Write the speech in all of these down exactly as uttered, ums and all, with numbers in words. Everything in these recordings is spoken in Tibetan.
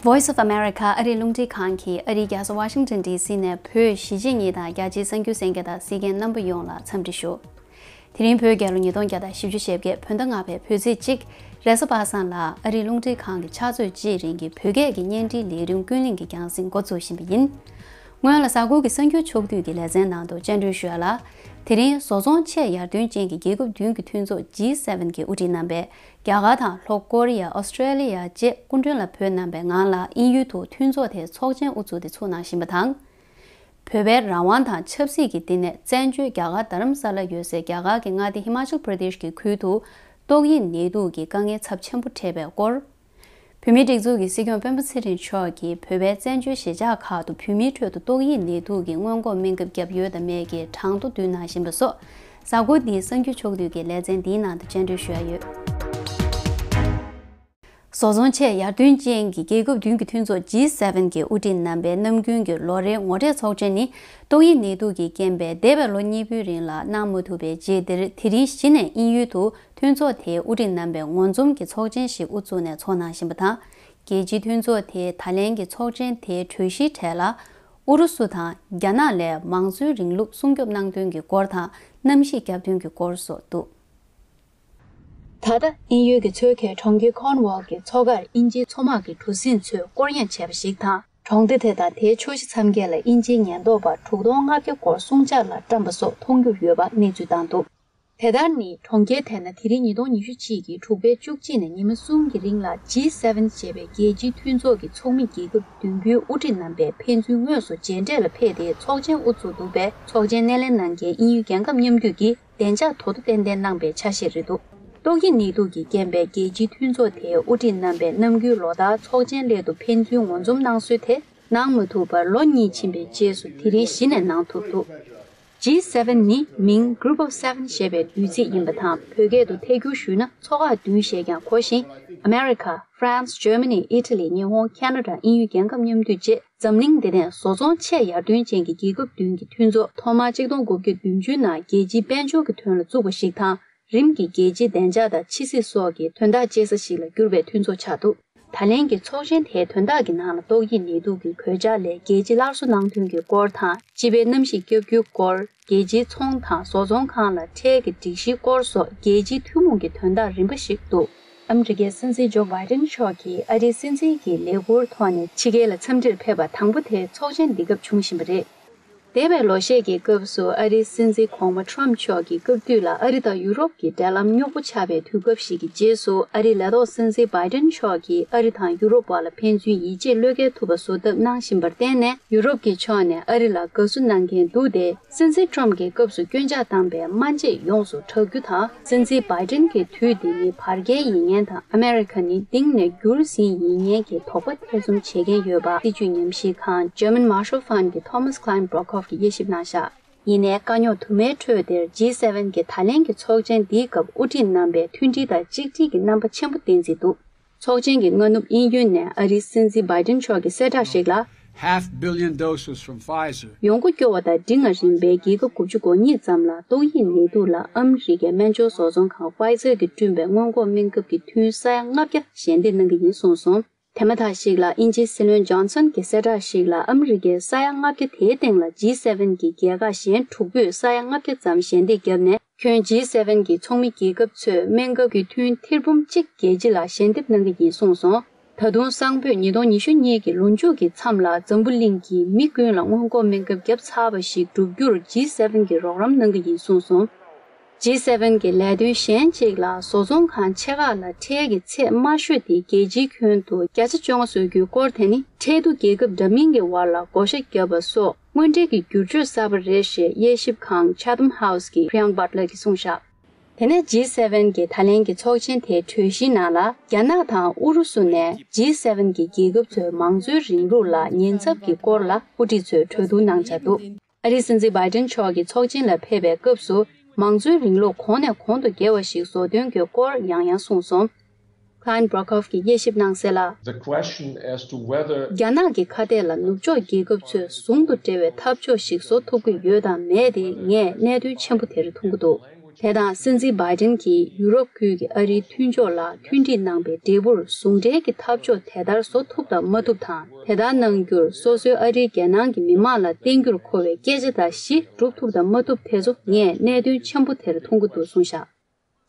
Voice of America ཨ་རིའི་རླུང་འཕྲིན་ཁང་གིས་ཨ་རིའི་རྒྱལ་ས་ཝ་ཤིང་ཏོན་ཌི་སི་ནས་བོད་གཞིས་བྱེས་གཉིས་དང་རྒྱ་ཆེའི་གསར་འགྱུར་གསན་མཁན་དང་གཟིགས་མཁན་རྣམ་པ་ཡོངས་ལ་འཚམས་འདྲི་ཞུ། དེ་རིང་བོད་རྒྱལ་ལོ་ཉིས་སྟོང་བརྒྱ་དང་བཞི་བཅུ་ཞེ་བརྒྱད་བོད་ཟླ་ལྔ་པའི་བོད་ཚེས་གཅིག་རེས་གཟའ་པ་སངས་ལ་ཨ་རིའི་རླུང་འཕྲིན་ཁང་གི་ཕྱག་ཚོད་གཅིག་རིང་གི་བོད་སྐད་ཀྱི་བརྙན་འཕྲིན་ལས་རིམ་ཀུན་གླེང་གི་རྒྱང་སྲིང་འགོ་འཛུགས་བཞིན་པ་ཡིན། སྔོན་ལ་གཟའ་འཁོར་གྱི་གསར་འགྱུར་ཕྱོགས་བསྡུས་ཀྱི་ལེ་ཚན་ནང་དུ་བཅར་འདྲི་ཞུ་ཡ་ལ། དེ་རིང་བཟོ་ཚོང་ཆེས་ཡར་ཐོན་ཅན་གྱི་རྒྱལ་ཁབ་བདུན་གྱི་མཐུན་ཚོགས་ཇི་སེ་ཝེན་གྱི་དབུ་ཁྲིད་རྣམ་པས་རྒྱ་གར་དང་ལྷོ་ཀོ་རི་ཡ། ཨོ་སི་ཀྲེ་ལི་ཡ་བཅས་སྐུ་མགྲོན་ལ་བོད་རྣམ་པའི་ངང་ལ་དབྱིན་ཡུལ་དུ་མཐུན་ཚོགས་དེའི་ཚོགས་ཆེན་དབུ་བཙུགས་ཏེ་ཚུགས་གནང་བཞིན་པ་དང་། བོད་པའི་རང་དབང་དང་ཆབ་སྲིད་ཀྱི་བསྟི་གནས་བཙན་བྱོལ་རྒྱ་གར་རྡ་རམ་ས་ལ་ཡོད་སའི་རྒྱ་གར་གྱི་མངའ་སྡེ་ཧི་མ་ཅལ་པྲ་དེཤ་གྱི་ཁུལ་དུ་ཏོག་དབྱིབས་ནད་དུག་གི་དཀའ་ངལ་ཚབས་ཆེན་པོ་འཕྲད་པའི་སྐོར། བོད་མིའི་སྒྲིག་འཛུགས་ཀྱི་སྲིད་སྐྱོང་སྤེན་པ་ཚེ་རིང་མཆོག་གིས་བོད་པའི་བཙན་བྱོལ་གཞིས་ཆགས་ཁག་ཏུ་བོད་མིའི་ཁྲོད་དུ་ཏོག་དབྱིབས་ནད་དུག་གི་སྔོན་འགོག་སྨན་ཁབ་བརྒྱབ་ཡོད་དམ་མེད་ཀྱི་གྲངས་ཐོ་བསྡུས་གནང་བཞིན་པ་སོགས། གཟའ་འཁོར་འདིའི་གསར་འགྱུར་ཕྱོགས་བསྡུས་ཀྱི་ལེ་ཚན་འདིའི་ནང་དུ་བཅར་འདྲི་ཞུ་ཡ་ཡོད། བཟོ་ཚོང་ཆེས་ཡར་ཐོན་ཅན་གྱི་རྒྱལ་ཁབ་བདུན་གྱི་མཐུན་ཚོགས་ཇི་སེ་ཝེན་གྱི་དབུ་ཁྲིད་རྣམ་པའི་ནམ་རྒྱུན་གྱི་ལོ་རེའི་ངོ་འཕྲད་ཚོགས་ཆེན་ནི་ཏོག་དབྱིབས་ནད་དུག་གི་རྐྱེན་པས་འདས་པའི་ལོ་གཉིས་པོའི་རིང་ལ་གནང་མ་ཐུབ་པའི་རྗེས་འདིར་དེ་རིང་གཞི་ནས་དབྱིན་ཡུལ་དུ་མཐུན་ཚོགས་དེའི་དབུ་ཁྲིད་རྣམ་པའི་ངོ་འཛོམས་ཀྱི་ཚོགས་ཆེན་ཞིག་དབུ་བཙུགས་ནས་ཚོགས་གནང་བཞིན་པ་དང་། རྒྱལ་སྤྱིའི་མཐུན་ཚོགས་དེས་ད་ལན་གྱི་ཚོགས་ཆེན་དེའི་གྲོས་གཞིའི་གྲས་ལ། ཨུ་རུ་སུ་དང་རྒྱ་ནག་ལས་མང་གཙོའི་རིང་ལུགས་སྲུང་སྐྱོབ་གནང་དོན་གྱི་སྐོར་དང་། གནམ་གཤིས་བསྐྱར་ཐོན་གྱི་སྐོར་སོགས་འདུག་ད་ལྟ་དབྱིན་ཡུལ་གྱི་མཚོ་ཁའི་གྲོང་ཁྱེར་ཁོརན་ཝོལ་གྱི་མཚོ་ཁར་དབྱིན་ཇིའི་མཚོ་དམག་གི་གྲུ་གཟིངས་ཚོས་སྐོར་གཡེང་བྱས་པ་ཞིག་དང་། གྲོང་སྡེ་དེ་དང་དེའི་ཕྱོགས་བཞི་མཚམས་བརྒྱད་ལ་དབྱིན་ཇིའི་ཉེན་རྟོག་པ་དྲུག་སྟོང་ལྔ་བརྒྱ་སྐོར་སྲུང་བྱ་ལ་བཀྲམ་པ་སོགས་མཐོང་རྒྱུ་ཡོད་པ་གནས་ཚུལ་བཏང་འདུག་དེ་ལྟར་ནི་གྲོང་ཁྱེར་དེ་ན་དེ་རིང་ཉིས་སྟོང་ཉི་ཤུ་གཅིག་གི་དྲུག་པའི་བཅུ་གཅིག་ནས་ཉི་མ་གསུམ་གྱི་རིང་ལ་ཇི་སེ་ཝེན་ཞེས་པའི་རྒྱལ་སྤྱིའི་མཐུན་ཚོགས་ཀྱི་ཚོགས་མི་རྒྱལ་ཁབ་བདུན་པོའི་དབུ་ཁྲིད་རྣམ་པས་ཕན་ཚུན་དངོས་སུ་མཇལ་འཕྲད་ལ་ཕེབས་ཏེ་ཚོགས་ཆེན་དབུ་བཙུགས་འདུག་པས། ཚོགས་ཆེན་སྣེ་ལེན་གནང་མཁན་དབྱིན་ཡུལ་རྒྱལ་ཁབ་མཉམ་འདུས་ཀྱིས་བདེ་འཇགས་དོ་དོ་ཏན་ཏན་གནང་པའི་ཆ་ཤས་རེད་འདུག་ཏོག་དབྱིབས་ནད་དུག་གི་རྐྱེན་པས་རྒྱལ་སྤྱིའི་མཐུན་ཚོགས་དེའི་དབུ་ཁྲིད་རྣམ་པས་ནམ་རྒྱུན་ལོ་ལྟར་ཚོགས་ཆེན་སླད་དུ་ཕན་ཚུན་ངོ་འཛོམས་གནང་སྲོལ་དེ་གནང་མ་ཐུབ་པར་ལོ་གཉིས་ཕྱིན་པའི་རྗེས་སུ་དེ་རིང་གཞི་ནས་གནང་ཐུབ་འདུག་ཇི་སེ་ཝེན་ནི་མིང་Group of Seven ཞེས་པའི་བསྡུས་ཚིག་ཡིན་པ་དང་། བོད་སྐད་དུ་ཐད་སྒྱུར་ཞུས་ན་མཚོ་ཁ་བདུན་ཞེས་ཀྱང་གོ་ཞིང་། ཨ་མེ་རི་ཁ། ཧྥ་རན་སི། ཇར་མ་ནི། ཨི་ཊ་ལི། ཉི་ཧོང་། ཁེ་ན་ཌ། དབྱིན་ཡུལ་རྒྱལ་ཁབ་མཉམ་འདུས་བཅས་འཛམ་གླིང་འདི་ནས་བཟོ་ཚོང་ཆེས་ཡར་ཐོན་ཅན་གྱི་རྒྱལ་ཁབ་བདུན་གྱི་མཐུན་ཚོགས་ཐོག་མར་གཅིག་སྟོང་དགུ་བརྒྱ་བདུན་ཅུ་ནང་རྒྱལ་སྤྱིའི་དཔལ་འབྱོར་གྱི་དོན་ལ་བཙུགས་པ་ཞིག་དང་། རིམ་གྱིས་རྒྱལ་སྤྱིའི་བདེ་འཇགས་དང་ཕྱི་སྲིད་སོགས་ཀྱི་དོན་དག་བྱེད་ས་ཞིག་ལ་གྱུར་པའི་མཐུན་ཚོགས་ཆགས་འདུག་ད་ལན་གྱི་ཚོགས་ཆེན་དེའི་དོན་དག་གི་ནང་ལ་ཏོག་དབྱིབས་ནད་དུག་གི་གོད་ཆག་ལས་རྒྱལ་སྤྱི་སླར་གསོ་གནང་དོན་གྱི་སྐོར་དང་། སྤྱི་པའི་གནམ་གཤིས་བསྐྱབ་རྒྱུའི་སྐོར། རྒྱལ་སྤྱིའི་ཚོང་དང་བཟོ་ཚོང་ཁང་ལ་ཁྲལ་གྱི་སྒྲིག་གཞིའི་སྐོར་སོགས་རྒྱལ་སྤྱིའི་ཐུན་མོང་གི་དོན་དག་རིམ་པ་ཞིག་འདུག་ཨ་མི་རི་ཀའི་སྲིད་འཛིན་ཇོ་བྷའི་ཏན་མཆོག་གིས་ཨ་རིའི་སྲིད་འཛིན་གྱི་ལས་ཁུར་ཐོག་ནས་ཕྱི་རྒྱལ་ལ་འཚམས་འདྲིར་ཕེབས་པ་དང་པོ་དེ་ཚོགས་ཆེན་འདི་སྐབས་བྱུང་བཞིན་པ་རེད། འདས་པའི་ལོ་ཤས་ཀྱི་སྐབས་སུ་ཨ་རིའི་སྲིད་འཛིན་གོང་མ་ཊམ་མཆོག་གི་སྐབས་དུས་ལ་ཨ་རི་དང་ཡུ་རོབ་ཀྱི་འབྲེལ་ལམ་རྙོག་པོ་ཆགས་པའི་དུས་སྐབས་ཤིག་གི་རྗེས་སུ། ཨ་རིའི་ལས་ཐོག་སྲིད་འཛིན་བྷའི་ཏན་མཆོག་གིས་ཨ་རི་དང་ཡུ་རོབ་བར་ལ་ཕན་ཚུན་ཡིད་ཆེས་བློས་འགེལ་ཐུབ་པ་བཟོ་ཐབས་གནང་བཞིན་པར་བརྟེན་ནས། ཡུ་རོབ་ཀྱི་ཕྱོགས་ནས་ཨ་རི་ལ་དགའ་བསུ་གནང་མཁན་འདུག་སྟེ། སྲིད་འཛིན་ཊམ་གྱི་སྐབས་སུ་སྐྱོན་ཆ་བཏང་པའི་སྨན་དཔྱད་ཡོངས་སུ་དྲག་རྒྱུ་དང་། སྲིད་འཛིན་བྷའི་ཏན་གྱི་དུས་འདི་ནི་བར་བརྒལ་ཡིན་མཁན་དང་། ཨ་མེ་རི་ཁ་ནི་གཏིང་ནས་འགྱུར་ཟིན་ཡིན་མཁན་གྱི་དོགས་པ་ཐེ་ཚོམ་བྱེད་མཁན་ཡོད་པ། སྲིད་བྱུས་ཉམས་ཞིབ་ཁང་German Marshall Fund གྱི་Thomas Kleinbrockhoff གྱིས་དབྱེ་ཞིབ་གནང་བཞག་ཡིན་ནའི་དཀའ་རྙོག་དུ་མའི་ཁྲོད་འདིར་ཇི་སེ་ཝེན་གྱི་ད་ལན་གྱི་ཚོགས་ཆེན་འདིའི་སྐབས་དབུ་ཁྲིད་རྣམ་པས་མཐུན་སྒྲིལ་དང་གཅིག་སྒྲིལ་གྱི་རྣམ་པ་ཆེན་པོ་བསྟན་ཟིན་འདུག་ཚོགས་ཆེན་གྱི་སྔ་ནུབ་དབྱིན་ཡུལ་ནས་ཨ་རིའི་སྲིད་འཛིན་བྷའི་ཏན་མཆོག་གིས་གསལ་བསྒྲགས་ཤིག་ལ། Half billion doses from Pfizer. ཡོང་སྒོ་སྐྱོ་བ་དང་འབྲིང་བ་རིམ་པའི་རྒྱལ་ཁབ་དགུ་བཅུ་གོ་གཉིས་ཙམ་ལ་ཏོག་དབྱིབས་ནད་དུག་ལ་ཨ་མི་རི་ཀའི་སྨན་སྦྱོར་བཟོ་ཚོང་ཁང་Pfizer གྱིས་བསྐྲུན་པའི་སྔོན་འགོག་སྨན་ཁབ་ཀྱི་ཐུན་ས་ཡ་ལྔ་བརྒྱ་ཞལ་འདེབས་གནང་གི་ཡིན་གསུངས་སོང་། དེ་མ་ཐག་ཞིག་ལ་དབྱིན་ཇིའི་སྲིད་བློན་ཇོན་སན་གྱིས་གསལ་བསྒྲགས་ཤིག་ལ། ཨ་མི་རི་ཀས་ས་ཡ་ལྔ་བརྒྱ་དེའི་སྟེང་ལ་ཇི་སེ་ཝེན་གྱི་རྒྱལ་ཁག་གཞན་དྲུག་པོས་ས་ཡ་ལྔ་བརྒྱ་ཙམ་ཞལ་འདེབས་བརྒྱབ་ནས། ཁྱོན་ཇི་སེ་ཝེན་གྱི་ཚོགས་མི་རྒྱལ་ཁབ་ཚོས་སྨན་ཁབ་ཀྱི་ཐུན་ཐེར་འབུམ་གཅིག་རྒྱལ་སྤྱི་ལ་ཞལ་འདེབས་གནང་གི་ཡིན་གསུངས་སོང་། ད་དུང་སང་ཕོད་ཉིས་སྟོང་ཉི་ཤུ་གཉིས་ཀྱི་ལོ་མཇུག་གི་མཚམས་ལ་འཛམ་བུ་གླིང་གི་མི་ཀུན་ལ་སྔོན་འགོག་སྨན་ཁབ་བརྒྱབ་ཚར་བ་ཞིག་བསྒྲུབ་རྒྱུར་ཇི་སེ་ཝེན་གྱིས་རོགས་རམ་གནང་གི་ཡིན་གསུངས་སོང་། ཇི་སེ་ཝེན་གྱི་ལས་དོན་གཞན་གཅིག་ལ་བཟོ་ཚོང་ཁང་ཆེ་ཁག་ལ་ཁྲལ་གྱི་ཚད་དམའ་ཤོས་དེ་རྒྱལ་སྤྱིའི་ཁྱོན་དུ་བརྒྱ་ཆ་བཅོ་ལྔ་བཟོ་རྒྱུའི་སྐོར་དེ་ནི། ཁྲལ་བསྡུ་རྒྱལ་ཁབ་འདྲ་མིན་གྱི་དབར་ལ་བགོ་བཤའ་བརྒྱབ་པ་སོགས་དངོས་འབྲེལ་གྱི་བསྒྱུར་བཅོས་གསར་པ་རེད་ཞེས་དབྱེ་ཞིབ་ཁང་Chatham House གི་Brian Butler གྱིས་གསུངས་བཞག་དེ་ནས་ཇི་སེ་ཝེན་གྱི་ད་ལན་གྱི་ཚོགས་ཆེན་དེའི་གྲོས་གཞིའི་ནང་ལ། རྒྱ་ནག་དང་ཨུ་རུ་སུ་ནས་ཇི་སེ་ཝེན་གྱི་རྒྱལ་ཁབ་ཚོའི་མང་གཙོའི་རིང་ལུགས་ལ་ཉེན་ཚབས་ཀྱི་སྐོར་ལ་དབུ་ཁྲིད་ཚོས་གྲོས་བསྡུར་གནང་འཆར་འདུག་ཨ་རིའི་སྲིད་འཛིན་བྷའི་ཏན་མཆོག་གིས་ཚོགས་ཆེན་ལ་ཕེབས་པའི་སྐབས་སུ། མང་གཙོའི་རིང་ལུགས་གོང་ནས་གོང་དུ་འགྱེལ་བ་ཞིག་བཟོ་དོན་གྱི་སྐོར་ཡང་ཡང་གསུངས་སོང་། Klein Brockhoff གྱིས་དབྱེ་ཞིབ་གནང་གསལ་ལ། The question as to whether རྒྱ་ནག་གི་ཁ་གཏད་ལ་ནུབ་ཕྱོགས་རྒྱལ་ཁབ་ཚོས་ཟུང་དུ་འབྲེལ་བའི་འཐབ་ཕྱོགས་ཤིག་བཟོ་ཐུབ་ཀྱི་ཡོད་དམ་མེད་དེ་ངས་གནད་དོན་ཆེན་པོ་དེར་མཐོང་གི་འདུག་དེ་དང་སྲིད་འཛིན་བྷའི་ཏིན་གྱིས་ཡུ་རོབ་ཁུལ་གྱི་ཨ་རིའི་མཐུན་ཕྱོགས་ལ་མཐུན་སྒྲིག་གནང་པའི་འབྲས་བུར་ཟུང་འབྲེལ་གྱི་འཐབ་ཕྱོགས་དེ་ལྟར་བཟོ་ཐུབ་དང་མ་ཐུབ་དང་། དེ་ལྟར་གནང་རྒྱུར་སོ་སོའི་ཨ་རིའི་རྒྱལ་ནང་གི་མི་མང་ལ་བསྟན་རྒྱུར་མཁོ་བའི་སྐད་ཆ་དང་བཞི་སྒྲུབ་ཐུབ་དང་མ་ཐུབ་དེ་ཚོ་ངས་གནད་དོན་ཆེན་པོ་དེར་མཐོང་གི་འདུག་གསུངས་བཞག་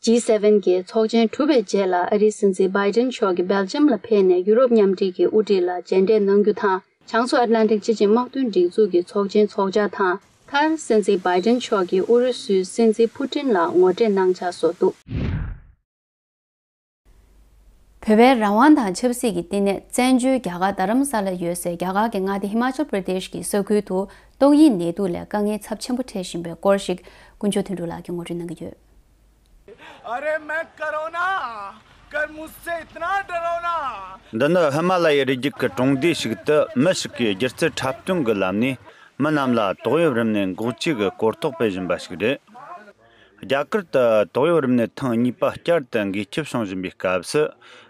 ཇི་སེ་ཝེན་གྱི་ཚོགས་ཆེན་གྲུབ་པའི་རྗེས་ལ་ཨ་རིའི་སྲིད་འཛིན་བྷའི་ཏིན་མཆོག་གིས་སྦེལ་ཇམ་ལ་ཕེབས་ནས་ཡུ་རོབ་མཉམ་འབྲེལ་གྱི་དབུ་ཁྲིད་ལ་མཇལ་འཕྲད་གནང་རྒྱུ་དང་། བྱང་མཚོ་ཨེཊ་ལན་ཊིག་སྤྱི་ཆིངས་དམག་དོན་སྒྲིག་འཛུགས་ཀྱི་ཚོགས་ཆེན་འཚོགས་འཆར་དང་། མཐར་སྲིད་འཛིན་བྷའི་ཏིན་མཆོག་གིས་ཨུ་རུ་སུའི་སྲིད་འཛིན་ཕུ་ཏིན་ལ་ངོ་འཕྲད་གནང་འཆར་བཟོ་འདུག་བོད་པའི་རང་དབང་དང་ཆབ་སྲིད་ཀྱི་བསྟི་གནས་བཙན་བྱོལ་རྒྱ་གར་རྡ་རམ་ས་ལ་ཡོད་སའི་རྒྱ་གར་གྱི་མངའ་སྡེ་ཧི་མ་ཅལ་པྲ་དེཤ་གི་ས་ཁུལ་དུ་ཏོག་དབྱིབས་ནད་དུག་ལས་དཀའ་ངལ་ཚབས་ཆེན་པོ་འཕྲད་བཞིན་པའི་སྐོར་ཞིག་དཀོན་མཆོག་དོན་གྲུབ་ལགས་ཀྱིས་ངོ་སྤྲོད་གནང་གི་ཡོད། अरे मैं कोरोना, कर मुझसे इतना डरो ना। འདི་ནི་ཧི་མ་ལ་ཡའི་རི་རྒྱུད་ཀྱི་གྲོང་སྡེ་ཞིག་ཏུ་མི་ཞིག་གིས་སྒྱུ་རྩལ་འཁྲབ་སྟོན་གྱི་ལམ་ནས་མི་རྣམས་ལ་ཏོག་དབྱིབས་རིམས་ནད་འགོག་བཅོས་ཀྱི་གོ་རྟོགས་སྤེལ་བཞིན་པ་ཞིག་རེད། རྒྱ་གར་དུ་ཏོག་དབྱིབས་རིམས་ནད་ཐེངས་གཉིས་པ་བསྐྱར་དུ་འགོས་ཁྱབ་བྱུང་བཞིན་པའི་སྐབས་སུ།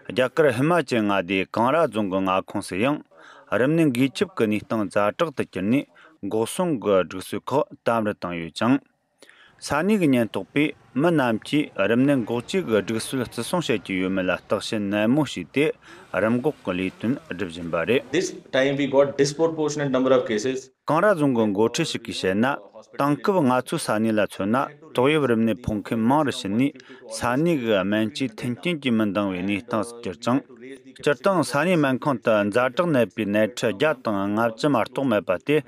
རྒྱ་གར་ཧི་མ་ཅལ་མངའ་སྡེའི་ཀང་ར་རྫོང་གི་མངའ་ཁོངས་སུ་ཡང་རིམས་ནད་འགོས་ཁྱབ་ཀྱི་གནས་སྟངས་ཛ་དྲག་ཏུ་གྱུར་ནས། འགོག་སྲུང་གི་སྒྲིག་སྲོལ་ཁག་དམ་དུ་བཏང་ཡོད་ཅིང་། ས་གནས་ཀྱི་ཉེན་རྟོག་པས་མི་རྣམས་ཀྱིས་རིམས་ནད་འགོག་བཅོས་ཀྱི་སྒྲིག་སྲོལ་བརྩི་སྲུང་བྱེད་ཀྱི་ཡོད་མེད་ལ་བརྟག་དཔྱད་ནན་མོ་བྱས་ཏེ། རིམས་འགོག་གི་ལས་དོན་སྒྲུབ་བཞིན་པ་རེད། This time we got disproportionate number of cases. ཀང་ར་རྫོང་གི་འགོ་ཁྲིད་ཞིག་གིས་བཤད་ན། དེང་སྐབས་ང་ཚོའི་ས་གནས་ལ་མཚོན་ན། ཏོག་དབྱིབས་རིམས་ནད་ཕོག་མཁན་མང་རུ་ཕྱིན་ནས། ས་གནས་ཀྱི་སྨན་བཅོས་མཐུན་རྐྱེན་གྱིས་མི་འདང་བའི་གནས་སྟངས་སུ་གྱུར་ཅིང་། སྤྱིར་བཏང་ས་གནས་སྨན་ཁང་དུ་ཛ་དྲག་ནད་པའི་ནད་ཁྲི་བརྒྱ་དང་ལྔ་བཅུ་མ་གཏོགས་མེད་པ་སྟེ།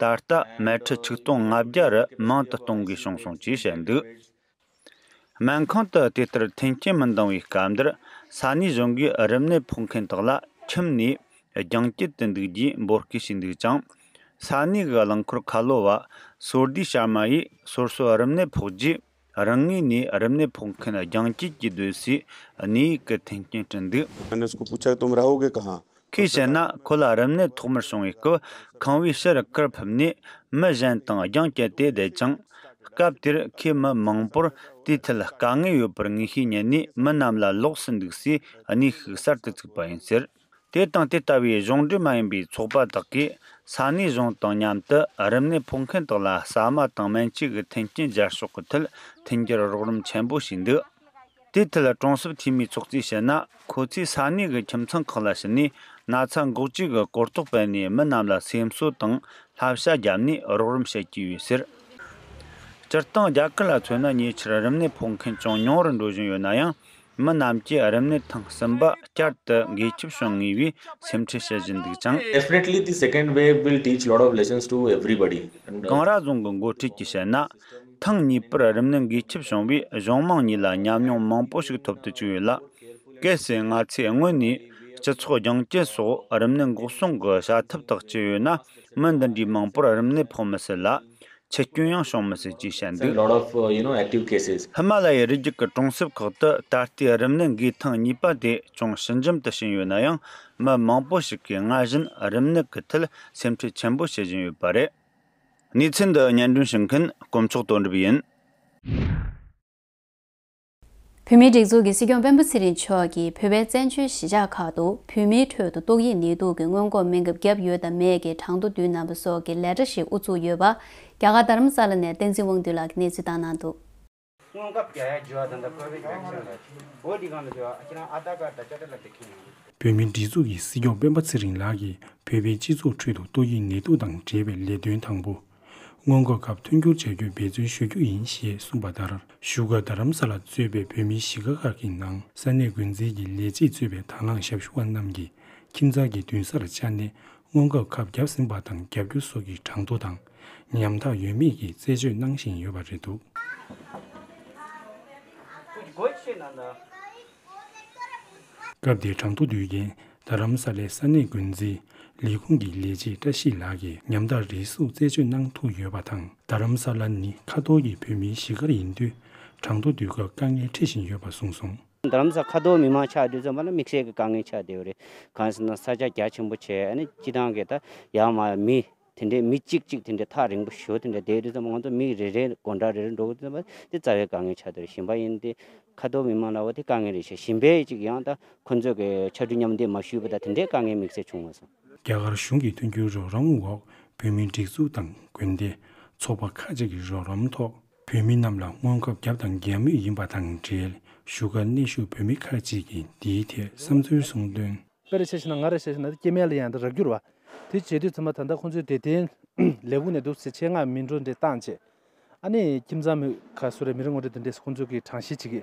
ད་ལྟ་སྨན་ཁྲི་ཆིག་སྟོང་ལྔ་བརྒྱ་རུ་མང་དུ་གཏོང་དགོས་བྱུང་སོང་ཅེས་བཤད་འདུག་སྨན་ཁང་དུ་དེ་ལྟར་མཐུན་རྐྱེན་མི་འདང་བའི་སྐབས་འདིར། ས་གནས་གཞུང་གིས་རིམས་ནད་ཕོག་མཁན་དག་ལ་ཁྱིམ་ནས་རྒྱང་བཀྱེད་དུ་འདུག་རྒྱུའི་འབོད་སྐུལ་བྱས་འདུག་ཅིང་། ས་གནས་ཀྱི་རླངས་འཁོར་ཁ་ལོ་བ་སོར་དི་ཤར་མ་ཡིས་སོ་སོ་རིམས་ནད་ཕོག་རྗེས། རང་ངོས་ནས་རིམས་ནད་ཕོག་མཁན་རྒྱང་བཀྱེད་ཀྱིས་སྡོད་སའི་གནས་ཡིག་གི་མཐུན་རྐྱེན་བསྐྲུན་འདུག मैंने उसको पूछा, तुम रहोगे कहाँ? ཁོས་བཤད་ན། ཁོ་ལ་རིམས་ནད་ཐོག་མར་བྱུང་བའི་སྐབས་ཁང་པའི་ཕྱི་རུ་ཁུར་ཕུབ་ནས་མི་གཞན་དང་རྒྱང་བཀྱེད་དེ་བསྡད་ཅིང་། སྐབས་དེར་ཁོས་མི་མང་པོར་དེའི་ཐད་དཀའ་ངལ་ཡོད་པར་ངེས་ཤེས་རྙེད་ནས། མི་རྣམས་ལ་ལོགས་སུ་འདུག་སའི་གནས་ཤིག་གསར་དུ་བཙུགས་པ་ཡིན་ཟེར། དེ་དང་དེ་ལྟ་བུའི་གཞུང་འབྲེལ་མ་ཡིན་པའི་ཚོགས་པ་དག་གིས་ས་གནས་གཞུང་དང་མཉམ་དུ་རིམས་ནད་ཕོག་མཁན་དག་ལ་ཟ་མ་དང་སྨན་བཅོས་ཀྱི་མཐུན་རྐྱེན་སྦྱར་ཕྱོགས་ཀྱི་ཐད་མཐུན་འགྱུར་རོགས་རམ་ཆེན་པོ་བྱས་འདུག་དེའི་ཐད་གྲོང་གསེབ་འཐུས་མིའི་ཚོགས་གཙོས་བཤད་ན། ཁོ་ཚོས་ས་གནས་ཀྱི་ཁྱིམ་ཚང་ཁག་ལ་ཕྱིན་ནས་ན་ཚ་འགོག་བཅོས་ཀྱི་གོ་རྟོགས་སྤེལ་ནས། མི་རྣམས་ལ་སེམས་གསོ་དང་བསླབ་བྱ་བརྒྱབ་ནས་རོགས་རམ་བྱེད་ཀྱི་ཡོད་ཟེར། སྤྱིར་བཏང་རྒྱ་གར་ལ་མཚོན་ན། ཉེ་ཆར་རིམས་ནད་ཕོག་མཁན་ཅུང་ཉུང་རུ་འགྲོ་བཞིན་ཡོད་ན་ཡང་། མི་རྣམས་ཀྱིས་རིམས་ནད་ཐེངས་གསུམ་པ་བསྐྱར་དུ་འགོས་ཁྱབ་བྱུང་ངེས་པའི་སེམས་ཁྲལ་བྱེད་བཞིན་འདུག་ཅིང་། Definitely, the second wave will teach lot of lessons to everybody. ཀང་ར་རྫོང་གི་འགོ་ཁྲིད་ཀྱིས་བཤད་ན། ཐེངས་གཉིས་པར་རིམས་ནད་འགོས་ཁྱབ་བྱུང་བས་གཞུང་མང་གཉིས་ལ་ཉམས་མྱོང་མང་པོ་ཞིག་ཐོབ་ཏུ་བཅུག་ཡོད་ལ། གལ་སྲིད་ང་ཚོས་སྔོན་ནས་སྤྱི་ཚོགས་རྒྱང་བཀྱེད་སོགས་རིམས་ནད་འགོག་སྲུང་གི་བྱ་ཐབས་དག་སྤྱད་ཡོད་ན། མི་འདི་འདྲའི་མང་པོར་རིམས་ནད་ཕོག་མི་སྲིད་ལ། འཆི་སྐྱོན་ཡང་བྱུང་མི་སྲིད་ཅེས་བཤད་འདུག Lot of, uh, you know, active cases. ཧི་མ་ལ་ཡའི་རི་རྒྱུད་ཀྱི་གྲོང་གསེབ་ཁག་ཏུ་ད་ལྟའི་རིམས་ནད་འགོས་ཐེངས་གཉིས་པ་དེ་ཅུང་ཞི་འཇམ་དུ་ཕྱིན་ཡོད་ན་ཡང་། མི་མང་པོ་ཞིག་གིས་སྔར་བཞིན་རིམས་ནད་ཀྱི་ཐད་སེམས་ཁྲལ་ཆེན་པོ་བྱེད་བཞིན་ཡོད་པ་རེད། གནས་ཚུལ་འདི་སྙན་སྒྲོན་ཞུ་མཁན་དཀོན་མཆོག་དོན་གྲུབ་ཡིན། བོད་མིའི་སྒྲིག་འཛུགས་ཀྱི་སྲིད་སྐྱོང་སྤེན་པ་ཚེ་རིང་མཆོག་གིས་བོད་པའི་བཙན་བྱོལ་གཞིས་ཆགས་ཁག་ཏུ་བོད་མིའི་ཁྲོད་དུ་ཏོག་དབྱིབས་ནད་དུག་གི་སྔོན་འགོག་སྨན་ཁབ་བརྒྱབ་ཡོད་དམ་མེད་ཀྱི་གྲངས་ཐོ་བསྡུས་གནང་བ་སོགས་ཀྱི་ལས་གྲྭ་ཞིག་དབུ་བཙུགས་ཡོད་པ། རྒྱ་གར་རྡ་རམ་ས་ལ་ནས་བསྟན་འཛིན་དབང་འདུས་ལགས་ཀྱིས་གནས་ཚུལ་བཏང་གནང་འདུག་སྔོན་ཁབ་རྒྱག་ཡ་བརྗོད་པ་དང་ད་ཁོ་བའི་རྒྱག་ཤེས་ལ་འོ་འདི་གང་ལ་བརྗོད་པ་ཁྱེད་རང་ཨ་ད་ཀ་ད་ཅ་ཏ་ལ་དེ་ཁྱེད་ཡིན། བོད་མིའི་སྒྲིག་འཛུགས་ཀྱི་སྲིད་སྐྱོང་སྤེན་པ་ཚེ་རིང་ལགས་ཀྱིས་བོད་པའི་སྤྱི་ཚོགས་ཁྲོད་དུ་ཏོག་དབྱིབས་ནད་དུག་དང་འབྲེལ་བའི་ལས་དོན་དང་པོ། སྔོན་འགོག་སྐབས་མཐུན་འགྱུར་བྱ་རྒྱུར་འབད་བརྩོན་ཞུ་རྒྱུ་ཡིན་ཞེས་གསུངས་པ་ལྟར། བཞུགས་སྒར་རྡ་རམ་ས་ལ་གཙོས་པའི་བོད་མིའི་གཞིས་ཀ་ཁག་གི་ནང་ས་གནས་འགོ་འཛིན་གྱི་ལས་བྱེད་གཙོས་པའི་དང་བླངས་ཞབས་ཞུ་བ་རྣམས་ཀྱིས་ཁྱིམ་ཚང་གི་མདུན་སར་བཅར་ནས་སྔོན་འགོག་ཁབ་བརྒྱབ་ཟིན་པ་དང་བརྒྱབ་རྒྱུ་སོགས་ཀྱི་གྲངས་ཐོ་དང་ཉམ་ཐག་ཡོད་མེད་ཀྱི་རྩད་གཅོད་གནང་བཞིན་ཡོད་པ་རེད་འདུག་སྐབས་དེའི་གྲངས་ཐོ་བསྡུས་མཁན་རྡ་རམ་ས་ལའི་ས་གནས་འགོ་འཛིན་ལས་ཁུངས་ཀྱི་ལས་བྱེད་བཀྲ་ཤིས་ལགས་ཀྱིས་ཉམ་ཐག་རེ་ཟུང་རྩད་གཅོད་གནང་ཐུབ་ཡོད་པ་དང་། རྡ་རམ་ས་ལ་ནི་ཁ་ཐོར་གྱི་བོད་མིའི་གཞིས་སྒར་ཡིན་དུས་གྲངས་ཐོ་བསྡུ་སྐབས་དཀའ་ངལ་འཕྲད་བཞིན་ཡོད་པ་གསུངས་སོང་། རྡ་རམ་ས་ཁ་ཐོར་མི་མང་ཆགས་དུས་ཙམ་པ་ལ་དམིགས་བསལ་གྱི་དཀའ་ངལ་ཆགས་བསྡད་ཡོད་རེད། གང་ཟེར་ན་ས་ཆ་རྒྱ་ཆེན་པོ་བྱས། ཨ་ནི་སྤྱི་བཏང་གི་ད་ཡར་མར་མི་དེ་འདྲའི་མི་གཅིག་གཅིག་དེ་འདྲའི་ཐག་རིང་པོ་ཞེ་པོ་དེ་འདྲ་བསྡད་དུས་ཙམ་པ་ང་ཚོ་མི་རེ་རེ་སྒོ་འགྲམ་རེ་རེ་འགྲོ་དུས་ཙམ་པ་དེ་རྩ་བའི་དཀའ་ངལ་ཆགས་བསྡད་རེད། གཞན་པ་ཡིན་ཏེ་ཁ་ཐོར་མི་མང་ལ་བ་དེ་དཀའ་ངལ་རེད་ཤག་གཞན་པའི་གཅིག་ཡང་ད་ཁོ་ཚོས་གི་ཕྱར་གྲུ་མཉམ་འདེགས་མ་ཞུས་པ་དང་དེ་འདྲའི་དཀའ་ངལ་དམིགས་བསལ་བྱུང་མ་སོང་། རྒྱ་གར་གཞུང་གི་མཐུན་འགྱུར་རོགས་རམ་འོག་བོད་མིའི་སྒྲིག་འཛུགས་དང་དགོན་སྡེ། ཚོགས་པ་ཁག་ཅིག་གི་རོགས་རམ་ཐོག་ བོད་མི་རྣམས་ལ་སྔོན་ཁབ་བརྒྱབ་དང་རྒྱག་མུས་ཡིན་པ་དང་འབྲེལ། བཞུགས་སྒར་གནས་བཞུགས་བོད་མི་ཁག་ཅིག་གིས་འདིའི་ཐད་བསམ་ཚུལ་གསུངས་དོན། དཔེར་ཆ་བཞག་ན་ང་རང་བཞག་ན་སྐྱེ་དམན་ལ་ཡང་འདི་རག་རྒྱུ་རེད་བ། དེ་བྱེད་དུས་ཚང་མ་ད་ལྟ་ཁོང་ཚོའི་དེ་དེ་ལས་ཁུངས་ནས་འདུག་སེ་ཆེད་མངགས་མི་འགྲོ་འདྲ་བཏང་བྱས། ཨ་ནི་ཁྱིམ་ཚང་མི་ཁ་སུ་རེ་མི་རེ་ངོ་རེ་དེ་འདྲས་ཁོང་ཚོ་གིས་གྲངས་བཤེར་བྱེད་ཀྱི།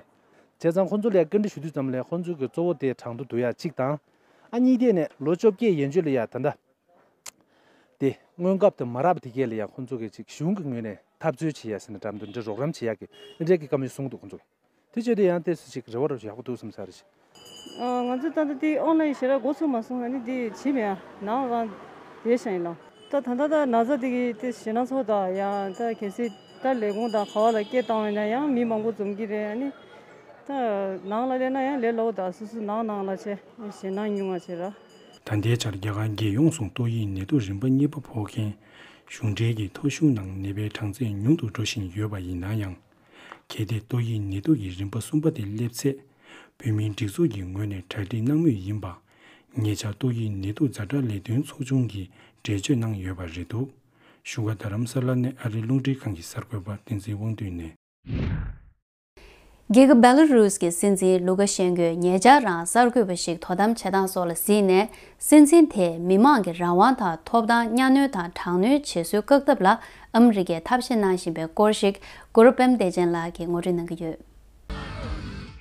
བྱས་ཙང་ཁོང་ཚོ་ལ་ཡང་བཀའ་འདྲི་ཞུ་དུས་ཙམ་ལ་ཁོང་ཚོ་གིས་གཙོ་བོ་དེ་གྲངས་ཐོ་བསྡུ་ཡག་གཅིག་དང་། ཨ་གཉིས་དེ་ནས་ལོ་བཅོ་བརྒྱད་ཡན་ཆོད་ལ་ཡང་ད་ལྟ། དེ་སྔོན་ཁབ་དེ་མ་རག་པ་དེ་གས་ལ་ཡང་ཁོང་ཚོ་གིས་ཅིག་གཞུང་གི་ངོས་ནས་འཐབ་རྩོད་བྱེད་ཡ་ཟེར་ན་འདྲ་མི་འདུག་འདྲ་རོགས་རམ་བྱེད་ཡ་གི་འདི་འདྲའི་གི་བཀའ་མོལ་གསུངས་འདུག་ཁོང་ཚོ་གིས། དེ་བྱས་ཏེ་ཡང་ཏོག་ཙམ་ཅིག་རེ་བ་རོ་ཡག་པོ་འདུག་བསམ་ས་རེད། ཨ། ང་ཚོ་ད་ལྟ་དེ་ཨོན་ལན་ཞེ་དྲག་འགོ་ཚུགས་མ་སོང་། ཨ་ནི་དེ་བྱེད་མེད་ཨ། ནང་རང་དེ་བཞིན་ཡིན་ལ། ད་ད་ལྟ་ད་ན་ཚ་དེ་གི་དེ་ཞེད་སྣང་ཚོ་ད་ཡང་ད་གལ་སྲིད་ད་ལས་ཁུངས་དང་ག་བ་ལ་སྐད་བཏང་བས་ན་ཡང་མི་མང་པོ་འཛོམས་ཀྱི་རེད། ཨ་ནི་ད་ནང་ལ་སླེབས་ན་ཡང་ལས་སླ་བོ་ད་སོ་སོ་ནང་ནང་ལ་བྱས་ཞེད་སྣང་ཉུང་བ་བྱེད་ར། ད་ལྟའི་ཆར་རྒྱ་གར་རྒྱལ་ཡོངས་སུ་ཏོག་དབྱིབས་ནད་དུག་རིམ་པ་གཉིས་པ་ཕོག་མཁན་གཞུང་འབྲེལ་གྱི་ཐོ་གཞུང་ནང་ནད་པའི་གྲངས་ཚད་ཉུང་དུ་འགྲོ་བཞིན་ཡོད་པ་ཡིན་ན་ཡང་། གལ་ཏེ་ཏོག་དབྱིབས་ནད་དུག་གི་རིམ་པ་གསུམ་པ་དེ་སླེབས་ཚེ། བོད་མིའི་སྒྲིག་འཛུགས་ཀྱི་ངོས་ནས་གྲ་སྒྲིག་གནང་མུས་ཡིན་པ། ཉེ་ཆར་ཏོག་དབྱིབས་ནད་དུག་ཛ་དྲག་ལས་དོན་ཚོགས་ཆུང་གིས་འགྲེལ་བརྗོད་གནང་ཡོད་པ་རེད་འདུག་བཞུགས་སྒར་རྡ་རམ་ས་ལ་ནས་ཨ་རིའི་རླུང་འཕྲིན་ཁང་གི་གསར་འགོད་པ་བསྟན་འཛིན་དབང་འདུས་ནས། རྒྱལ་ཁབ་བེ་ལ་རུས་ཀྱི་སྲིད་འཛིན་ལུ་ཀ་ཤན་ཀོས་ཉེ་ཆར་རང་གསར་འགོད་པ་ཞིག་དོ་དམ་བྱེད་སྟངས་སོགས་ལ་གཟིགས་ནས། སྲིད་འཛིན་དེས་མི་མང་གི་རང་དབང་དང་ཐོབ་ཐང་གཉའ་གནོན་དང་དྲག་གནོན་བྱེད་སྲོལ་བཀག་ཐབས་ལ་ཨ་མི་རི་ཀས་ཐབས་ཤེས་གནང་བཞིན་པའི་སྐོར་ཞིག་གུ་རུ་པདྨ་བདེ་ཆེན་ལགས་ཀྱིས་ངོ་སྤྲོད་གནང་གི་ཡོད།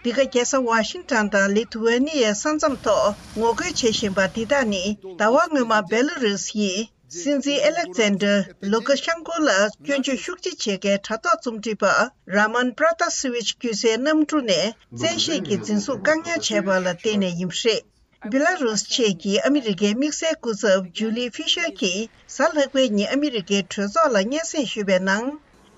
འདི་ག་རྒྱལ་ས་ཝ་ཤིང་ཊོན་དང་ལི་ཐུ་ཝེ་ནི་ཡའི་ས་མཚམས་ཐོག་ངོ་རྒོལ་བྱེད་བཞིན་པ་འདི་དག་ནི་ཟླ་བ་སྔོན་མ་བེ་ལ་རུས་ཡི་སྲིད་འཛིན་ཨེ་ལེག་ཛན་ཌར་ལུ་ཀ་ཤན་ཀོ་ལ་སྐྱོན་བརྗོད་ཤུགས་ཆེ་བྱེད་མཁན་དྲ་ཐོག་རྩོམ་སྒྲིག་པ་ར་མན་པྲ་ཏཱ་སི་ཝིཆ་སྐྱོད་སའི་གནམ་གྲུ་ནས་བཙན་ཤེད་ཀྱིས་འཛིན་བཟུང་བཀག་ཉར་བྱས་པ་ལ་བརྟེན་ནས་ཡིན་པ་རེད། བེ་ལ་རུས་ཆེད་ཀྱི་ཨ་མི་རི་ཀའི་དམིགས་བསལ་སྐུ་ཚབ་ཇུ་ལི་ཧྥི་ཤར་གྱིས་གཟའ་ལྷག་པའི་ཉིན་ཨ་མི་རི་ཀའི་གྲོས་ཚོགས་ལ་སྙན་སེང་ཞུས་པའི་ནང་།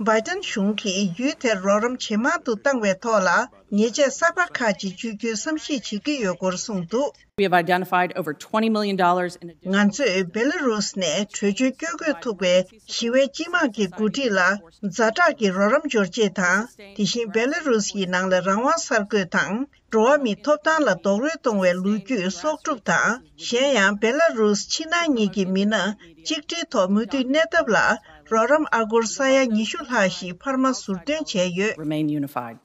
བྷའི་ཏན་གཞུང་གིས་ཡུལ་དེར་རོགས་རམ་ཇེ་མང་དུ་བཏང་བའི་ཐོག་ལ་ཉེས་ཆད་གསར་པ་ཁག་ཅིག་གཅོད་རྒྱུའི་བསམ་གཞིག་བྱེད་ཀྱི་ཡོད་སྐོར་གསུངས་འདུག We have identified over twenty million dollars in additional ང་ཚོས་བེ་ལ་རུས་ནས་བྲོས་བྱོལ་བསྐྱོད་དགོས་ཐུག་པའི་ཞི་བའི་སྤྱི་དམངས་ཀྱི་འགོ་ཁྲིད་ལ་ཛ་དྲག་གི་རོགས་རམ་འབྱོར་ཆེད་དང་། དེ་བཞིན་བེ་ལ་རུས་ཡི་ནང་ལ་རང་དབང་གསར་འགོད་དང་། འགྲོ་བ་མིའི་ཐོབ་ཐང་ལ་རྡོག་རོལ་གཏོང་བའི་ལོ་རྒྱུས་གསོག་སྒྲུབ་དང་། གཞན་ཡང་བེ་ལ་རུས་ཕྱི་ནང་གཉིས་ཀྱི་མི་སྣ་གཅིག་སྒྲིལ་ཐོག་མུ་མཐུད་གནས་ཐབས་ལ་རོགས་རམ་ཨ་སྒོར་ས་ཡ་ཉི་ཤུ་ལྷག་ཞིག་འཕར་མ་ཟུར་འདོན་བྱས་ཡོད། Remain unified.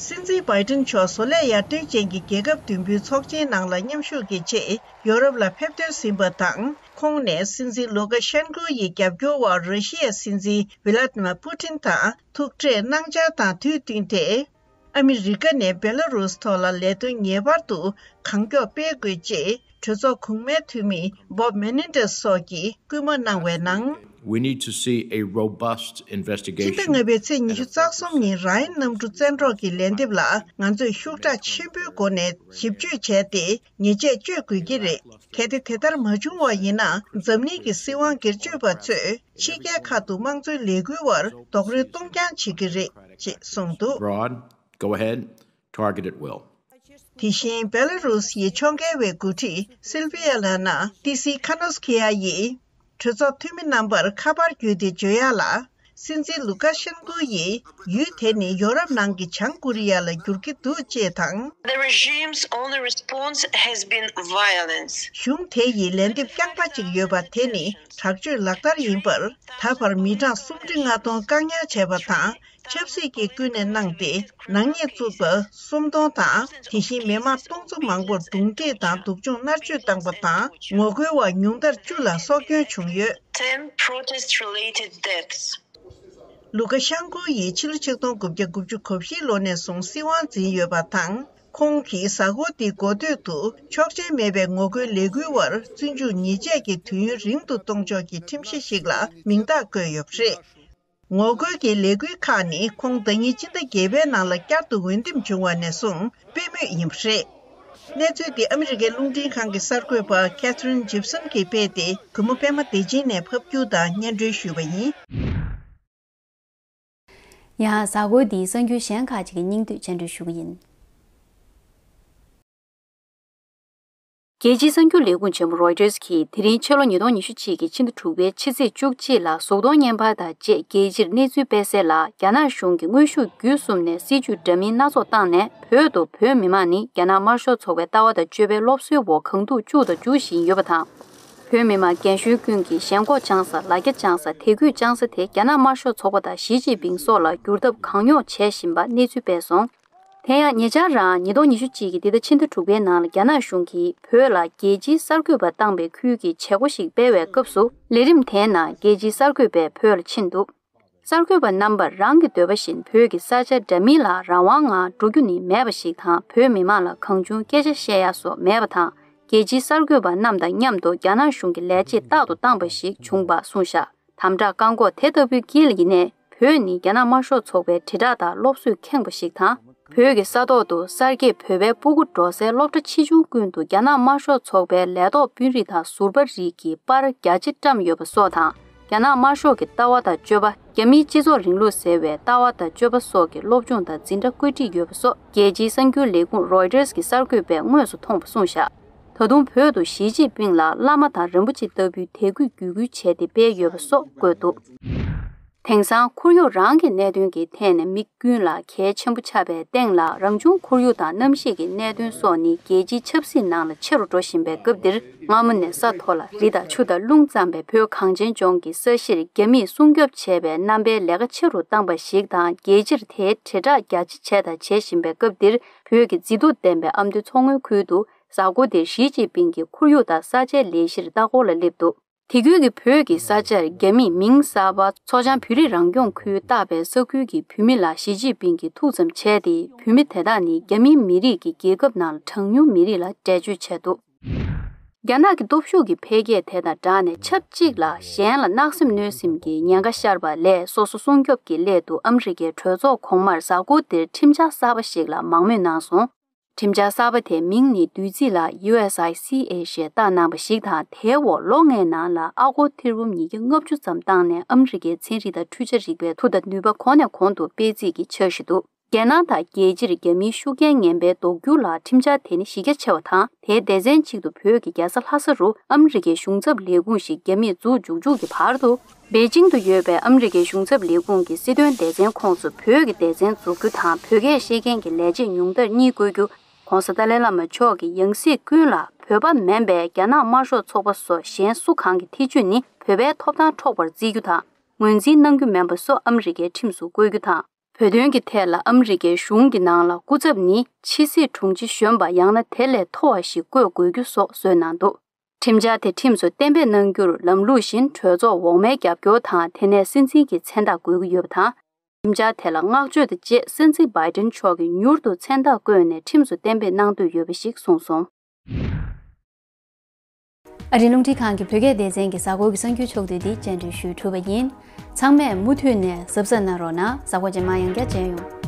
སྲིད་འཛིན་བྷའི་ཏིན་མཆོག་བཟོ་ལས་ཡར་ཐོན་ཅན་གྱི་རྒྱལ་ཁབ་བདུན་པོའི་ཚོགས་ཆེན་ནང་ལ་མཉམ་ཞུགས་ཀྱི་ཆེད་ཡོ་རོབ་ལ་ཕེབས་ཐོན་ཟིན་པ་དང་། ཁོང་ནས་སྲིད་འཛིན་ལུ་ཀ་ཤན་ཀོ་ཡི་རྒྱབ་སྐྱོར་འོག་ར་ཤི་ཡའི་སྲིད་འཛིན་ཝི་ལ་ཏི་མ་པུ་ཏིན་དང་ཐུག་འཕྲད་གནང་འཆར་དང་དུས་བསྟུན་ཏེ། ཨ་མི་རི་ཀ་ནས་བེ་ལ་རུས་ཐོག་ལ་ལས་དོན་ངེས་པར་དུ་གང་མགྱོགས་སྤེལ་དགོས་ཅེས་གྲོས་ཚོགས་གོང་མའི་འཐུས་མི་Bob Menendez་སོགས་ཀྱིས་སྐུལ་མ་གནང་བའི་ནང་། We need to see a robust investigation. ཕྱི་ཟླ་ལྔ་པའི་ཚེས་ཉི་ཤུ་རྩ་གསུམ་ཉིན་ར་ཡིན་གནམ་གྲུ་བཙན་འཕྲོག་གི་ལན་འདེབས་ལ་ང་ཚོས་ཤུགས་དྲག་ཆེན་པོའི་སྒོ་ནས་ཞིབ་དཔྱོད་བྱས་ཏེ་ཉེས་ཆད་གཅོད་དགོས་ཀྱི་རེད། གལ་ཏེ་དེ་ལྟར་མ་བྱུང་བ་ཡིན་ན་འཛམ་གླིང་གི་སྲིད་དབང་སྒེར་གཅོད་པ་ཚོས་ཕྱི་རྒྱལ་ཁག་ཏུ་དམངས་གཙོའི་ལས་འགུལ་བར་རྡོག་རོལ་གཏོང་རྐྱང་བྱེད་ཀྱི་རེད་ཅེས་གསུངས་འདུག Broad, go ahead, targeted will. དེ་བཞིན་བེ་ལ་རུས་ཡི་ཕྱོགས་འགལ་བའི་འགོ་ཁྲིད་སིལ་བི་ཡ་ལ་ན་ཏི་སི་ཁ་ནོ་སི་ཁི་ཡ་ཡིས་གྲོས་ཚོགས་འཐུས་མི་རྣམ་པར་ཁ་པར་བརྒྱུད་དེ་བརྗོད་ཡག་ལ། སྲིད་འཛིན་ལུ་ཀ་ཤན་ཀོ་ཡིས་ཡུལ་དེ་ནི་ཡོ་རོབ་ནང་གི་བྱང་ཀོ་རི་ཡ་ལ་འགྱུར་གྱི་འདུག་ཅེས་དང་། The regime's only response has been violence. གཞུང་དེ་ཡི་ལན་འདེབས་རྐྱང་པ་ཅིག་ཡོད་པ་དེ་ནི་དྲག་སྤྱོད་ལག་བསྟར་ཡིན་པར། ད་བར་མི་གྲངས་སུམ་ཁྲི་ལྔ་སྟོང་བཀག་ཉར་བྱས་པ་དང་། ཆབ་སྲིད་ཀྱི་ཀུན་ནས་གནང་སྟེ་ནག་ཉེས་བཙུགས་པ་སུམ་སྟོང་དང་། དེ་བཞིན་མི་མང་སྟོང་ཚོ་མང་པོར་རྡུང་རྡེག་དང་སྡུག་སྦྱོང་མནར་གཅོད་བཏང་པ་དང་། ངོ་རྒོལ་བ་ཉུང་མཐར་བཅུ་ལ་སྲོག་སྐྱོན་བྱུང་ཡོད། Ten protest-related deaths. ལུ་ཀ་ཤན་ཀོ་ཡིས་ཕྱི་ལོ་ཆིག་སྟོང་དགུ་བརྒྱ་དགུ་བཅུ་གོ་བཞི་ལོ་ནས་བཟུང་སྲིད་དབང་འཛིན་ཡོད་པ་དང་། ཁོང་གིས་གཟའ་འཁོར་འདིའི་འགོ་སྟོད་དུ་ཆོག་མཆན་མེད་པའི་ངོ་རྒོལ་ལས་འགུལ་བར་བཙོན་འཇུག་ཉེས་ཆད་ཀྱི་དུས་ཡུན་རིང་དུ་གཏོང་ཕྱོགས་ཀྱི་ཁྲིམས་གཞི་ཞིག་ལ་མིང་རྟགས་བཀོད་ཡོད་པ་རེད། ངོ་རྒོལ་གྱི་ལས་འགུལ་ཁག་ནི་ཁོང་ཟླ་ཉིན་སྤྱི་ཟླ་བརྒྱད་པའི་ནང་ལ་བསྐྱར་དུ་འོས་འདེམས་བྱུང་བ་ནས་བཟུང་སྤེལ་མུས་ཡིན་པ་རེད། གནས་ཚུལ་འདི་ཨ་མི་རི་ཀའི་རླུང་འཕྲིན་ཁང་གི་གསར་འགོད་པ་Catherine Gibson་གྱིས་སྤེལ་ཏེ། གུས་མོ་པད་མ་བདེ་ཆེན་ནས་ཕབ་སྒྱུར་དང་སྙན་སྒྲོན་ཞུས་པ་ཡིན། ཡང་གཟའ་འཁོར་འདིའི་གསར་འགྱུར་གཞན་ཁག་ཅིག་གི་སྙིང་བསྡུས་སྙན་སྒྲོན་ཞུ་གི་ཡིན། རྒྱལ་སྤྱིའི་གསར་འགྱུར་ལས་ཁུངས་ཆེན་མོ་Reuters་གིས་དེ་རིང་ཕྱི་ལོ་ཉིས་སྟོང་ཉི་ཤུ་གཅིག་གི་ཕྱི་ཟླ་དྲུག་པའི་ཕྱི་ཚེས་བཅུ་གཅིག་ལ་གཟུགས་མཐོང་བརྙན་པར་དང་བཅས་རྒྱལ་སྤྱིར་གནས་ཚུལ་སྤེལ་གསལ་ལ། རྒྱ་ནག་གཞུང་གིས་དངོས་ཤུགས་བརྒྱུད་གསུམ་ནས་སྲིད་ཇུས་འདྲ་མིན་སྣ་ཚོགས་བཏང་ནས། བོད་དུ་བོད་མི་མང་ནི་རྒྱ་ནག་དམར་ཤོག་ཚོགས་པའི་ལྟ་བ་དང་སྤྱོད་པའི་སློབ་གསོའི་འོག་གང་ཐུབ་བཅུག་དང་འཇུག་བཞིན་ཡོད་པ་དང་། བོད་མི་མང་རྒན་གཞོན་ཀུན་གྱིས་ཞེན་ཁོག་བཅངས་ས། ལ་རྒྱ་བཅངས་ས། དད་གུས་བཅངས་ས་དེ་རྒྱ་ནག་དམར་ཤོག་ཚོགས་པ་དང་ཞི་ཅིན་ཕིང་སོགས་ལ་བསྒྱུར་ཐབས་གང་མགྱོགས་བྱེད་བཞིན་པ་གནས་ཚུལ་སྤེལ་སོང་། དེ་ཡང་ཉེ་ཆར་རང་ཉིས་སྟོང་ཉི་ཤུ་གཅིག་གི་འདི་ཟླ་ཕྱི་ཟླ་དྲུག་པའི་ནང་ལ་རྒྱ་ནག་གཞུང་གིས་བོད་ལ་རྒྱལ་སྤྱིའི་གསར་འགོད་པ་བཏང་པའི་ཁུལ་གྱི་བྱེད་སྒོ་ཞིག་སྤེལ་བའི་སྐབས་སུ། ལས་རིམ་དེའི་ནང་རྒྱལ་སྤྱིའི་གསར་འགོད་པས་བོད་ལ་ཕྱིན་འདུག་གསར་འགོད་པ་རྣམ་པར་རང་གི་འདོད་པ་བཞིན་བོད་ཀྱི་ས་ཆ་འདྲ་མིན་ལ་རང་དབང་ངང་འགྲོ་རྒྱུ་ནི་མེད་པ་ཞིག་དང་། བོད་མི་མང་ལ་གང་བྱུང་སྐད་ཆ་བཤད་ཡ་སོགས་མེད་པ་དང་། རྒྱལ་སྤྱིའི་གསར་འགོད་པ་རྣམས་དང་མཉམ་དུ་རྒྱ་ནག་གཞུང་གི་ལས་བྱེད་རྟག་ཏུ་བཏང་པ་ཞིག་བྱུང་བ་གསུངས་བཞག་དམ་དྲག་བཀག་འགོག་དེ་ལྟ་བུའི་དཀྱིལ་ཡིན་ནའི། བོད་ནི་རྒྱ་ནག་དམར་ཤོག་ཚོགས་པའི་དྲིལ་བསྒྲགས་དང་སློབ་གསོས་ཁེངས་པ་ཞིག་དང་། བོད་ཀྱི་ས་ཐོག་ཏུ་གསར་སྐྱེས་བོད་པའི་སྤུ་གུ་འགྲོ་སའི་སློབ་གྲྭ་ཆེ་ཆུང་ཀུན་ཏུ་རྒྱ་ནག་དམར་ཤོག་ཚོགས་པའི་ལས་ཐོག་དཔོན་རིགས་དང་ཟུར་པ་རིགས་ཀྱིས་པར་རྒྱ་ཆེ་བཀྲམ་ཡོད་པ་སོགས་དང་། རྒྱ་ནག་དམར་ཤོག་གི་ལྟ་བ་དང་སྤྱོད་པ། རྒྱ་མིའི་སྤྱི་ཚོགས་རིང་ལུགས་ཟེར་བའི་ལྟ་བ་དང་སྤྱོད་པ་སོགས་ཀྱི་སློབ་སྦྱོང་དང་འཛིན་གྲྭ་བཀོད་སྒྲིག་ཡོད་པ་སོགས་རྒྱལ་སྤྱིའི་གསར་འགྱུར་ལས་ཁུངས་Reuters་གི་གསར་འགོད་པས་དངོས་སུ་མཐོང་བ་གསུངས་བཞག་ད་དུང་བོད་དུ་ཞི་ཅིན་ཕིང་ལ་བླ་མ་དང་རིན་པོ་ཆེ་ལྟ་བུའི་དད་གུས་བརྒྱུད་སྐུལ་བྱས་ཏེ་སྤེལ་ཡོད་པ་སོགས་བཀོད་འདུག་དེང་སང་ཁོར་ཡུག་རང་གི་གནད་དོན་གྱི་ཐད་ནས་མི་ཀུན་ལ་གལ་ཆེན་པོ་ཆགས་པའི་སྟེང་ལ། རང་བྱུང་ཁོར་ཡུག་དང་གནམ་གཤིས་ཀྱི་གནད་དོན་སོགས་ནི་རྒྱལ་སྤྱིའི་ཆབ་སྲིད་ནང་ལ་ཆེ་རུ་འགྲོ་བཞིན་པའི་སྐབས་འདིར། སྔ་མོ་ནས་ས་མཐོ་ལ་རི་དང་ཆུ་དང་རླུང་འཛོམས་པའི་བོད་གངས་ཅན་ལྗོངས་ཀྱི་ས་གཞིར་རྒྱ་མིས་སྲུང་སྐྱོབ་བྱས་པའི་རྣམ་པའི་ལས་ཀ་ཆེ་རུ་བཏང་པ་ཞིག་དང་། རྒྱལ་སྤྱིར་དེའི་དྲིལ་བསྒྲགས་རྒྱ་ཆེ་བྱས་དང་བྱེད་བཞིན་པའི་སྐབས་འདིར། བོད་ཀྱི་མཛེས་སྡུག་ལྡན་པའི་ཨ་མདོའི་མཚོ་སྔོན་ཁུལ་དུ། གཟའ་འཁོར་འདིར་ཞི་ཅིན་ཕིང་གིས་ཁོར་ཡུག་དང་ས་ཆའི་ལས་གཞིར་ལྟ་སྐོར་ལ་སླེབས་འདུག་དེ་ཁུལ་གྱི་བོད་ཀྱི་ས་ཆར་རྒྱ་མིས་མིང་གསར་པ་མཚོ་བྱང་བོད་རིགས་རང་སྐྱོང་ཁུལ་བཏགས་པའི་ས་ཁུལ་གྱི་བོད་མི་ལ་ཞི་ཅིན་ཕིང་གིས་ཐུགས་བསམ་བྱས་ཏེ། བོད་མི་དེ་དག་ནི་རྒྱ་མིའི་མི་རིགས་ཀྱི་རྒྱལ་ཁབ་ནང་ལ་གྲངས་ཉུང་མི་རིགས་ལ་འགྲེལ་བརྗོད་བྱས་འདུག་རྒྱ་ནག་གི་སྟོབས་ཤུགས་ཀྱི་འཕེལ་རྒྱས་དེ་དང་སྦྲགས་ནས། ཆབས་ཅིག་ལ་གཞན་ལ་གནག་སེམས་གནོད་སེམས་ཀྱི་ཉེན་ཁ་ཤར་བ་ལས། སོ་སོ་སྲུང་སྐྱོབ་ཀྱི་སླད་དུ་ཨ་མི་རི་ཀའི་གྲོས་ཚོགས་གོང་མར་གཟའ་འཁོར་འདིར་ཁྲིམས་འཆར་གསར་པ་ཞིག་ལ་མང་མོས་གནང་སོང་། ཁྲིམས་འཆར་གསར་པ་དེའི་མིང་ནི་བདུད་རྩི་ལ་ཡུ་ཨེས་ཨའི་སི་ཨེ་ཞེས་བཏགས་གནང་བ་ཞིག་དང་། དེའི་འོག་ལོ་ལྔའི་ནང་ལ་ཨ་སྒོར་ཐེར་འབུམ་ཉིས་བརྒྱ་ལྔ་བཅུ་ཙམ་བཏང་ནས། ཨ་མི་རི་ཀའི་ཚན་རིག་དང་འཕྲུལ་ཆ་རིག་པའི་མཐུ་དང་ནུས་པ་གོང་ནས་གོང་དུ་སྤེལ་རྩིས་ཀྱི་འཆར་གཞི་འདུག་རྒྱལ་ནང་དང་རྒྱལ་སྤྱིར་རྒྱ་མིའི་ཤུགས་རྐྱེན་ངན་པའི་ལྡོག་རྒྱུ་ལ་ཁྲིམས་འཆར་དེ་ནི་གཞི་རྒྱ་ཆེ་བ་དང་། དེའི་སྡེ་ཚན་གཅིག་ཏུ་བོད་ཀྱི་རྒྱལ་ས་ལྷ་ས་རུ་ཨ་མི་རི་ཀའི་གཞུང་ཚབ་ལས་ཁུངས་ཤིག་རྒྱ་མིས་འཛུགས་འཇུག་འཇུག་གི་བར་དུ། པེ་ཅིང་དུ་ཡོད་པའི་ཨ་མི་རི་ཀའི་གཞུང་ཚབ་ལས་ཁུངས་ཀྱི་སྲིད་དོན་སྡེ་ཚན་ཁོངས་སུ་བོད་ཀྱི་སྡེ་ཚན་འཛུགས་རྒྱུ་དང་། བོད་སྐད་བཤད་མཁན་གྱི་ལས་བྱེད་ཉུང་མཐར་གཉིས་བསྐོ་རྒྱུ། ྋགོང་ས་ཏཱ་ལའི་བླ་མ་མཆོག་གི་ཡང་སྲིད་ཀུན་ལ་བོད་པ་མིན་པའི་རྒྱ་ནག་དམར་ཤོག་ཚོགས་པ་སོགས་གཞན་སུ་གང་གི་ཐེ་ཇུས་ནི་བོད་པའི་ཐོབ་ཐང་འཕྲོག་པར་བརྩི་རྒྱུ་དང་། ངོས་འཛིན་གནང་རྒྱུ་མིན་པ་སོགས་ཨ་མི་རི་ཀའི་ཁྲིམས་སུ་བཀོད་རྒྱུ་དང་། བོད་དོན་གྱི་ཐད་ལ་ཨ་མི་རི་ཀའི་གཞུང་གི་ནང་ལ་སྐུ་ཚབ་ནི་ཕྱི་སྲིད་དྲུང་ཆེ་གཞོན་པ་ཡང་ན་དེ་ལས་མཐོ་བ་ཞིག་བཀོད་དགོས་རྒྱུ་སོགས་བཟོས་གནང་འདུག་ཁྲིམས་འཆར་དེ་ཁྲིམས་སུ་གཏན་འབེབས་གནང་རྒྱུར་ལམ་ལུགས་བཞིན་གྲོས་ཚོགས་འོག་མའི་རྒྱབ་སྐྱོར་དང་། དེ་ནས་སྲིད་འཛིན་གྱི་མཚན་རྟགས་དགོས་ཀྱི་ཡོད་པ་དང་། ཁྲིམས་འཆར་དེ་ལ་བསྔགས་བརྗོད་དང་བཅས་སྲིད་འཛིན་བྷའི་ཌེན་མཆོག་གིས་མྱུར་དུ་མཚན་རྟགས་བཀོད་ནས་ཁྲིམས་སུ་གཏན་འབེབས་གནང་འདོད་ཡོད་པ་ཞིག་གསུངས་སོང་། ཨ་རིའི་རླུང་འཕྲིན་ཁང་གི་བོད་སྐད་སྡེ་ཚན་གྱི་གཟའ་འཁོར་གྱི་གསར་འགྱུར་ཕྱོགས་བསྡུས་འདི་བཅར་འདྲི་ཞུས་གྲུབ་པ་ཡིན། ཚང་མས་མུ་མཐུད་ནས་གཟབ་གཟབ་གནང་རོགས་གནང་། གཟའ་འཁོར་རྗེས་མ་ཡང་བསྐྱར་མཇལ་ཡོང་།